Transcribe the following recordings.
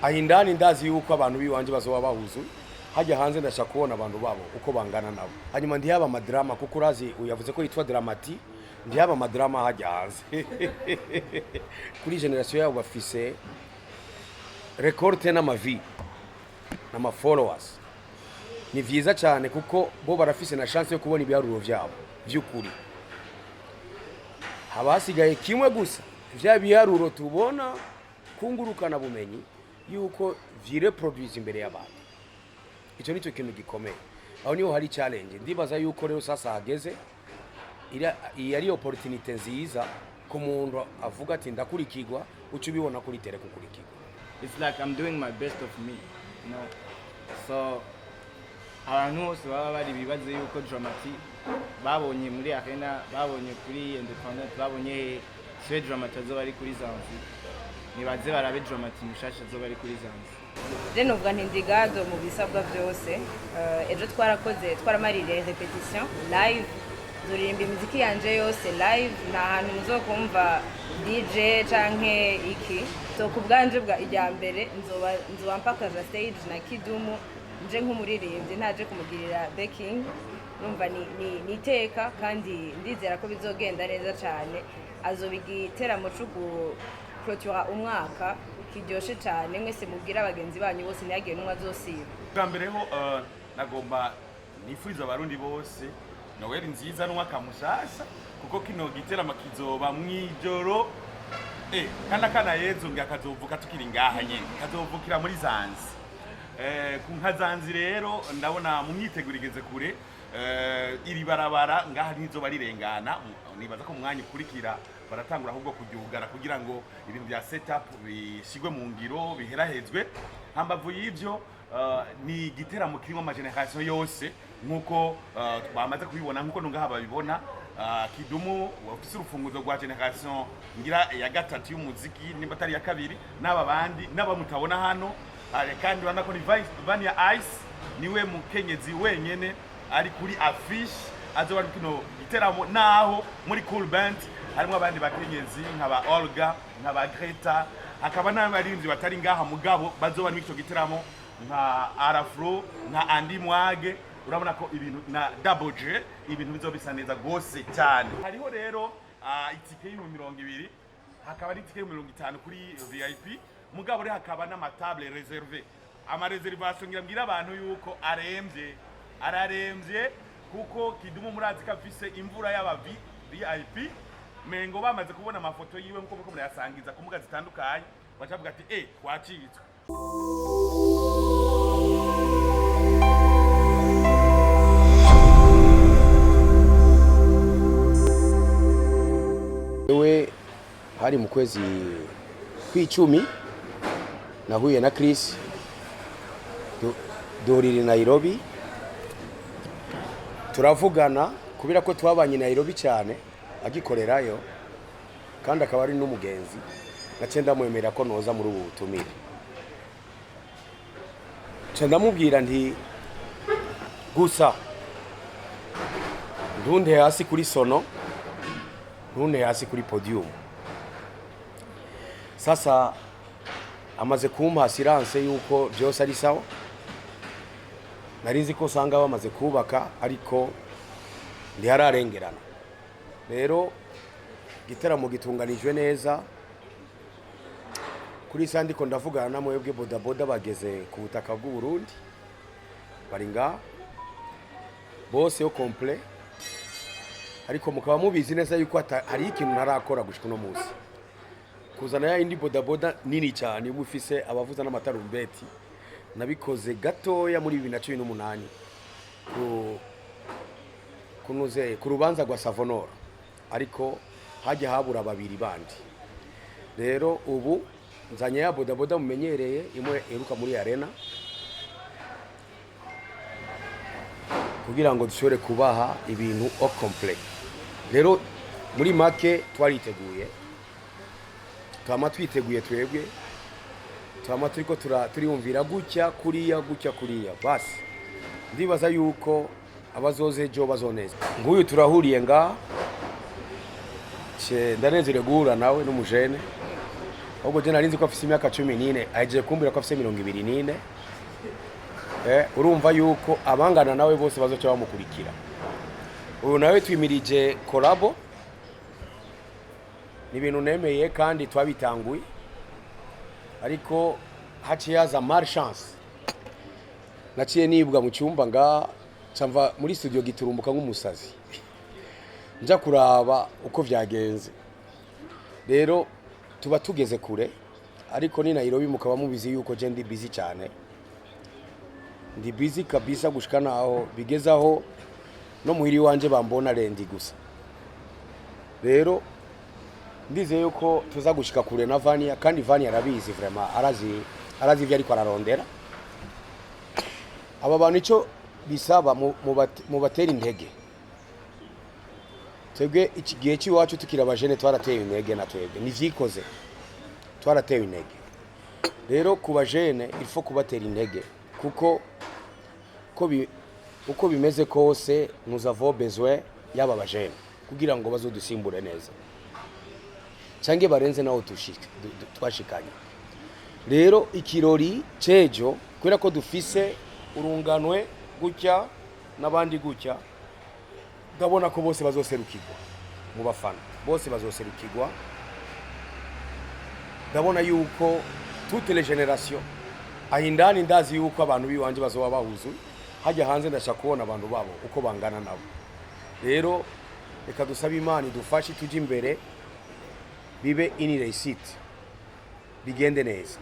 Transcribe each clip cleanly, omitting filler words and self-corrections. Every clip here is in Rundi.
Aho indani ndazi yuko abantu biwanje bazoba bahuzuye. Hajya hanze ndashaka kubona abantu babo uko bangana nabo. Hanyuma ndihaba amadrama, kuko urazi uyavuze ko yitwa Dramati, ndihaba amadrama hajya hanze. Kuri génération yabo bafise récolte n'amavi n'ama followers. Ni vyiza cyane kuko bo barafise na chance yo kubona ibiharuro vyabo vy'ukuri. Haba hasigaye kimwe gusa, vya biharuro tubona kungurukana bumenyi yuko vyireproduise imbere y'abantu. Icyo nicyo kintu gikomeye, aho niho hari challenge. Ndibaza yuko rero sasa hageze iyi ari opportunité nziza ku muntu avuga ati ndakurikirwa, uca ubibona kuri télé kukurikirwa. It's like I'm doing my best of me. So abantu bose baba bari bibaze yuko Dramati babonye muri arena, babonye kuri Independent, babonye he, siwe Dramati azoba ari kuri Zanzi. Nibaze barabe Dramati mushasha azoba ari kuri Zanzi. Je novuga nti ndigado mu bisabwa byose. Ejo twarakoze, twaramaririye répétition live. Nzoririmba imiziki yanje yose live, nta hantu muzokumva DJ canke iki. So ku bwanje bwa ijya mbere nzoba mpakaza stage na Kidumu, nje nk'umuririmbyi, ntaje kumugirira backing. Numva ni iteka kandi ndizera ko bizogenda neza cyane. Azoba igiteramo co guclôtura umwaka kiryoshe cyane. Mwese mubwire abagenzi banyu bose, ntihagire n'umwe azosiba. Bwa mbere ho nagomba nifuriza Abarundi bose Noweli nziza n'umwaka mushasha, kuko kino giteramo kizoba mw'ijoro, kandi akana Yezu ngira kazovuka tukiri ngaha nyene, kazovukira muri Zanzi. Ku nka Zanzi rero ndabona mu myiteguro igeze kure. Iri barabara ngaha ntizoba rirengana. Nibaza ko mu mwanya ukurikira baratangura ahubwo kuryugara kugira ngo ibintu bya setup bishigwe mu ngiro, biherahezwe. Hambavu y'ivyo, ni igiteramo kirimo ama génération yose nk'uko bamaze kubibona, nk'uko nungaha babibona. Kidumu ufise urufunguzo rwa génération ngira ya gatatu y'umuziki, nimba atari ya kabiri, n'aba bandi n'aba mutabona hano. Kandi urabona ko ni Vania Ice niwe mukenyezi wenyene ari kuri affiche azoba ari kino giteramo, naho muri Cool Band harimo abandi bakenyezi nka ba Olga, nka ba Greta, hakaba n'abaririmbyi batari ngaha mugabo bazoba muri ico giteramo nka Arafro, nka Andy Mwage. Urabona ko ibintu na Double J, ibintu bizoba bisa neza gose cyane. Hariho rero itike y'ibihumbi 20, hakaba n'itike y'ibihumbi 50 kuri VIP, mugabo rero hakaba n'ama table réservé. Ama réservation ngira mbwira abantu yuko aremvye, araremvye, kuko Kidumu murazi ko afise imvura y'aba VIP. Mengo bamaze kubona amafoto yiwe nkuko muriko murayasangiza ku mbuga zitandukanye, bacavuga ati twacitswe. We hari mu kwezi kw'icumi nahuye na Chris, duhurira i Nairobi, turavugana kubera ko twabanye i Nairobi cyane agikorerayo, kandi akaba ari n'umugenzi. Naciye ndamwemerera ko noza muri ubu butumire. Nca ndamubwira nti gusa ntunte hasi kuri sono, ntunte hasi kuri podium. Sasa amaze kumpa assurance yuko byose ari sawa. Nari nzi ko usanga bamaze kubaka, ariko ntihararengerana. Rero igiteramo gitunganijwe neza. Kuri isa ndiko ndavugana na mwebwe, bodaboda bageze ku butaka bw'u Burundi, bari ngaha bose yo complet. Ariko mukaba mubizi neza yuko hariho ikintu ntarakora gushika uno munsi, kuzana ya indi bodaboda nini cyane imwe ifise abavuza n'amatarumbeti. Nabikoze gatoya muri 2018 ku kunuze ku rubanza rwa Savonor, ariko hajya habura babiri bandi. Rero ubu nzanye ya bodaboda mumenyereye, imwe iruka muri arena, kugira ngo dushobore kubaha ibintu au complet. Rero muri make twariteguye, twama twiteguye twebwe, twama turiko turiyumvira gutya kuriya, gutya kuriya. Basi ndibaza yuko abazoza ejo bazoneza. Nk'uyu turahuriye ngaha, ce ndanezerewe guhura nawe n'umujene. Ahubwo je nari nzi ko afise imyaka 14, ahejeje kumbwira ko afise 24. Urumva yuko abangana nawe bose bazoca bamukurikira. Uyu nawe twimirije collabo, ni ibintu nemeye kandi twabitanguye, ariko haciye haza malchance. Naciye nibwa mu cyumba nga mva muri studio giturumbuka nk'umusazi, nja kuraba uko vyagenze. Rero tuba tugeze kure, ariko ni Nairobi mukaba mubizi yuko je ndi busy cyane, ndi busy kabisa, gushika naho bigezaho no muhiri wanje bambona lundi gusa. Rero ndizeye yuko tuza gushika kure na Vania, kandi Vania arabizi vraiment, arazi ivyo ariko ararondera. Aba bantu icyo bisaba mubatera intege. Twebwe iki gihe cy'iwacu tukiri abajene twaratewe intege, na twebwe nivyikoze twaratewe intege. Rero ku bajene il faut kubatera intege, kuko uko bimeze kose nous avons besoin y'aba bajene kugira ngo bazodusimbure neza cange barenze naho twashikanye. Rero ikirori cejo, kubera ko dufise urunganwe gutya n'abandi gutya, ndabona ko bose bazoserukirwa mu bafana, bose bazoserukirwa. Ndabona yuko toutes les générations aho indani, ndazi yuko abantu biwanje bazoba bahuzuye hajya hanze, ndashaka kubona abantu babo uko bangana nabo. Rero reka dusabe Imana idufashe tujye imbere, bibe une réussite, bigende neza.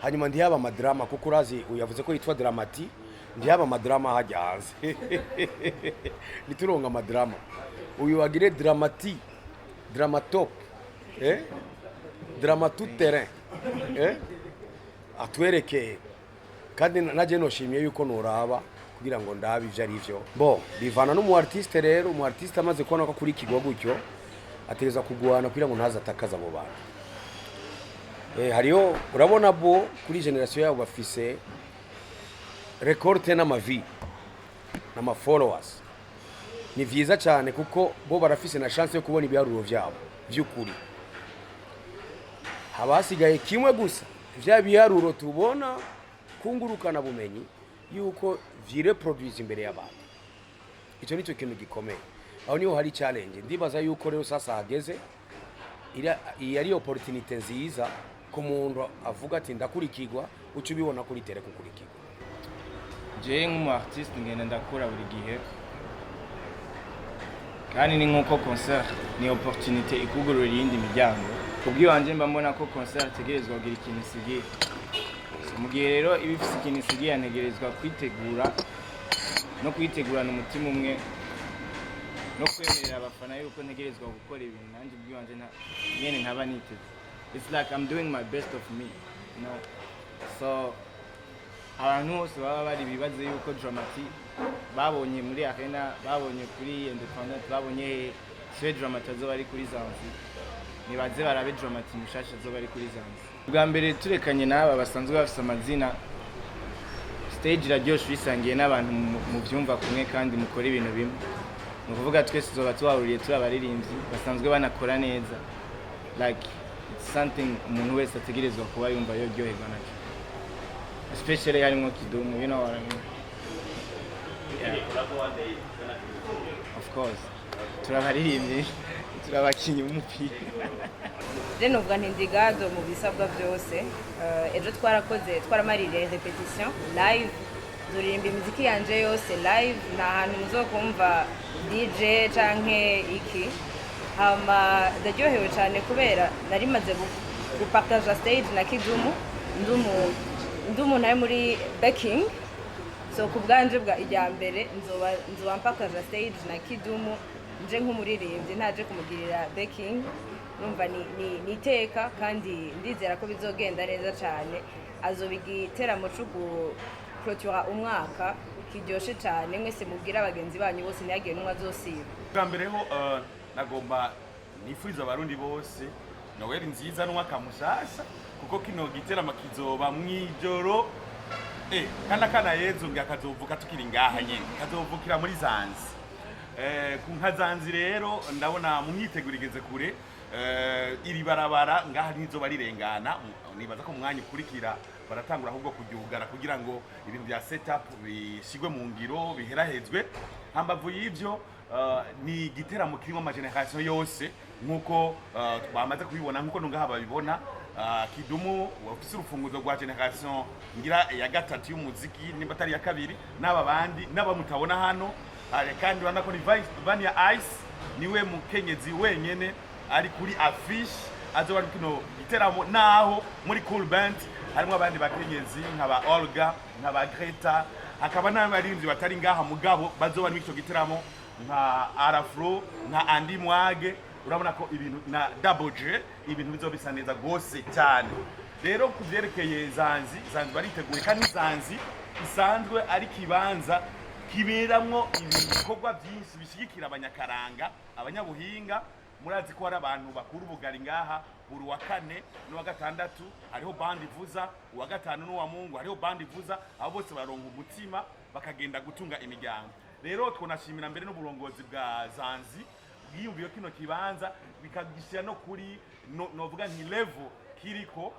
Hanyuma ntiyaba amadrama, kuko urazi uyavuze ko yitwa Dramati, ntiyaba amadrama hajya hanze, ntituronga amadrama. Uyu agire Dramati, dramatop, eh? Drama tout terrain, eh? Atwereke. Kandi naje noshimiye yuko noraba kugira ngo ndabe ivyo ari vyo. Bo bivana n'umu artiste. Rero umu artiste amaze kubona ko kuri kigwa gutyo, ategereza kugwana kugira ngo ntaze atakaza abo bantu. Hariyo urabona bo kuri génération yabo bafise récolte n'amavi n'ama followers. Ni vyiza cyane kuko bo barafise na chance yo kubona ibiharuro vyabo vy'ukuri. Haba hasigaye kimwe gusa, vya biharuro tubona kungurukana bumenyi yuko vyireproduise imbere y'abantu. Icyo nicyo kintu gikomeye, aho niho hari challenge. Ndibaza yuko rero sasa hageze iyi ari opportunité nziza ku muntu avuga ati ndakurikirwa, uca ubibona kuri terrain kukurikirwa. Jewe nk'umu artiste ngenda ndakura buri gihe, kandi ni nk'uko concert ni opportunité ikugurura iyindi miryango. Kubw'iwanje mba mbona ko concert itegerezwa kugira ikintu isigiye. So, mu gihe rero iba ifise ikintu isigiye, ntegerezwa kwitegura no kuyitegurana umutima umwe no kwemerera abafana yuko ntegerezwa gukora ibintu nanjye ubwiwanje nyene ntaba niteze. It's like I'm doing my best of me. So abantu bose baba bari bibaze yuko Dramati babonye muri arena, babonye kuri Independent, babonye hehe, siwe Dramati azoba ari kuri Zanzi. Nibaze barabe Dramati mushasha azoba ari kuri Zanzi. Bwa mbere turekanye n'aba basanzwe bafise amazina, stage iraryoshe uyisangiye n'abantu muvyumva kumwe kandi mukora ibintu bimwe. Ni ukuvuga twese tuzoba tuhahuriye turi abaririmbyi basanzwe banakora neza. Like, it's something umuntu wese ategerezwa kuba yumva yoryoherwa nacyo, especially harimo Kidumu, you know what I mean? Yeah. Of course turabaririmbyi, turabakinyi b'umupira. Je novuga nti ndigado mu bisabwa byose. Ejo twarakoze, twaramaririye répétition live, nzoririmba imiziki yanje yose live, nta hantu muzokumva DJ canke iki. Hama ndaryohewe cyane kubera nari maze gupartaja stage na Kidumu, ndi umuntu ari muri backing. So ku bwanje bwa ijya mbere nzoba mpakaja stage na Kidumu nje nk'umuririmbyi, ntaje kumugirira backing. Numva ni iteka, kandi ndizera ko bizogenda neza cyane. Azoba igiteramo cyo guclôtura umwaka kiryoshe cyane. Mwese mubwire abagenzi banyu bose, ntihagire n'umwe azosiba. Bwa mbere ho nagomba nifuriza Abarundi bose Noel nziza n'umwaka mushasha, kuko kino giteramo kizoba mw'ijoro. Kandi akana Yezu ngira kazovuka tukiri ngaha nyene, kazovukira muri Zanzi. Ku nka Zanzi rero ndabona mu myiteguro igeze kure. Iri barabara ngaha ntizoba rirengana. Nibaza ko mu mwanya ukurikira baratangura ahubwo kuryugara kugira ngo ibintu bya setup bishigwe mu ngiro, biherahezwe. Hambavu y'ivyo, ni igiteramo kirimo ama génération yose, nk'uko bamaze kubibona, nk'uko nungaha babibona. Kidumu ufise urufunguzo rwa génération ngira ya gatatu y'umuziki, nimba atari ya kabiri, n'aba bandi n'aba mutabona hano. Kandi urabona ko ni Vania Ice niwe mukenyezi wenyene ari kuri affiche azoba ari kino giteramo, naho muri Cool Band harimo abandi bakenyezi nk'aba Olga, nk'aba Greta, hakaba n'abaririmbyi batari ngaha mugabo bazoba muri ico giteramo nka Arafro, nka Andy Mwage. Urabona ko ibintu na Double J, ibintu bizoba bisa neza gose cyane. Rero ku vyerekeye Zanzi, Zanzi bariteguye, kandi Zanzi isanzwe ari kibanza kiberamwo ibikorwa byinshi bishyigikira abanyakaranga, abanyabuhinga. Murazi ko hari abantu bakura ubugari ngaha buri wa kane n'uwa gatandatu, hariho band ivuza, uwa gatanu n'uwa Mungu hariho band ivuza. Abo bose baronka umutima bakagenda gutunga imiryango. Rero twonashimira mbere n'uburongozi bwa Zanzi bwiyumviye kino kibanza bikagishyira no kuri novuga nti level kiriko,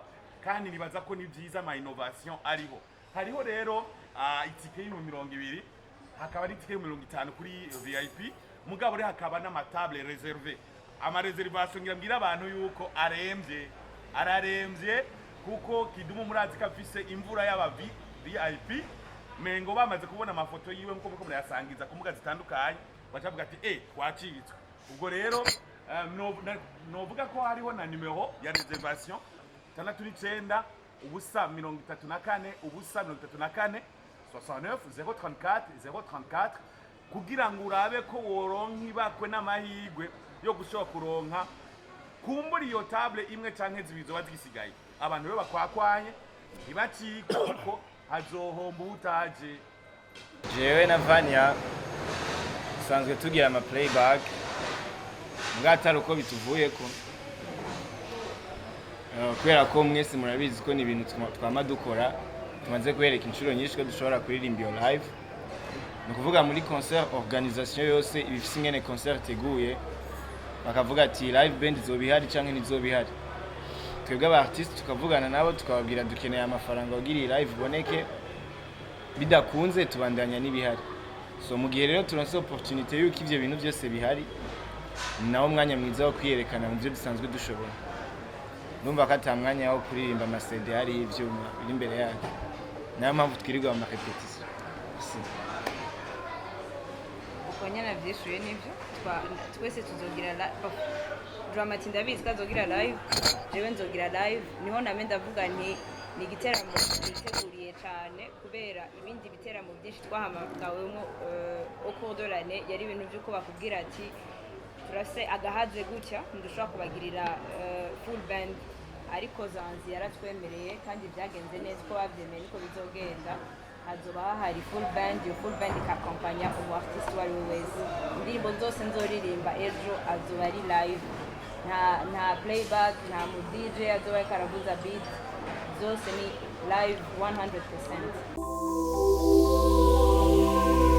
kandi nibaza ko ni byiza ama innovation ariho. Hariho rero itike y'ibihumbi 20, hakaba n'itike y'ibihumbi 50 kuri VIP, mugabo rero hakaba n'ama table réservé. Ama réservation, ngira mbwira abantu yuko aremvye, araremvye, kuko Kidumu murazi ko afise imvura y'aba VIP. Mengo bamaze kubona amafoto yiwe nkuko muriko murayasangiza ku mbuga zitandukanye, bacavuga ati: "Eh, twacitswe." Ubwo rero novuga ko hariho na numéro ya réservation: 69 0 34 0 34, 69 034 034, kugira ngo urabe ko woronka ibakwe n'amahirwe yo gushobora kuronka kumbura iyo table imwe canke zibiri zoba zigisigaye. Abantu rero bakwakwanye, ntibacikwe, kuko hazohomba utaje. Jewe na Vania dusanzwe tugira ama playback, mbwa atari uko bituvuyeko. Kubera ko mwese murabizi ko ni ibintu twama dukora, tumaze kubereka inshuro nyinshi ko dushobora kuririmba iyo live. Ni ukuvuga muri concert, organisation yose iba ifise ingene concert iteguye, bakavuga ati live band izoba ihari canke ntizoba ihari. Twebwe aba artiste tukavugana nabo, tukababwira dukeneye amafaranga kugira iyi live iboneke, bidakunze tubandanya n'ibihari. So mu gihe rero turonse opportunité yuko ivyo bintu byose bihari, ni nawo mwanya mwiza wo kwiyerekana mu byo dusanzwe dushobora. Ndumva ko ata mwanya wo kuririmba ama CD hariho ivyuma biri imbere yacu, niyo mpamvu twirirwa mu ma répétition. Si. Uko nyene vyishuye nivyo. Twese tuzogira oh, Dramati ndabizi ko azogira live, jewe nzogira live. Niho name ndavuga nti ni igiteramo niteguriye cane, kubera ibindi biteramo byinshi twahamagawemo au cours de l'année yari ibintu vy'uko bakubwira ati turase agahaze gutya, ntidushobora kubagirira full band. Ariko Zanzi yaratwemereye kandi byagenze neza, uko bavyemeye niko bizogenda. Hazoba hahari full band, iyo full band ikakompanya umu artiste uwo ari we wese. Indirimbo zose nzoririmba ejo azoba ari live, nta playback, nta mu DJ azoba ariko aravuza beat, zose ni live 100%.